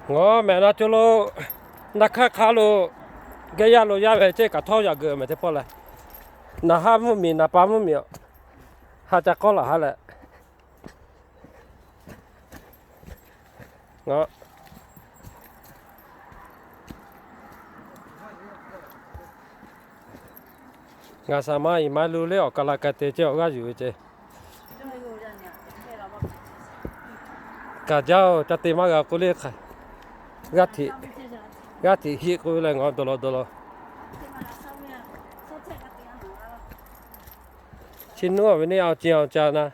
Ngawˬ mehˍ na co lo, na hkaˇ hk'a lo, geh yaˇ lo yaˇ ve ceˇ kaꞈ htawˇ yaꞈ geuꞈ mehˍ teˇ pawˆ leh, naˍ haˉ mvuhˇ miˬ naˍ pa mvuhˇ miˬ a, ha ca k'awˇ laˬ ha leh, ngaˬ shaˍ ma iˍ ma lu le awˬ ka la ka te ceˇ awˬ g'aˇ yuˬ ve ceˇ. Kaˍ jaˇ-oˬ, ca te maˇ g'a k'oˆ le hk'a, g'aˇ hteꞈ hiˆ k'oˆ ve leh ngaˬ dawˬ law dawˬ law. Chi nuˉ a ve neˇ awˬ ceuˬ awˬ ca na.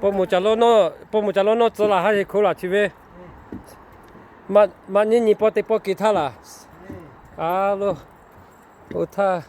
Pawˇ moˍ ca lo nawˇ tcuh laˬ ha yeˬ hko laˬ chi ve. Maˇ nyiˇ nyi pawˇ teˇ pawˆ ke htaˇ laˬ. A lo, oˇ htaˇ.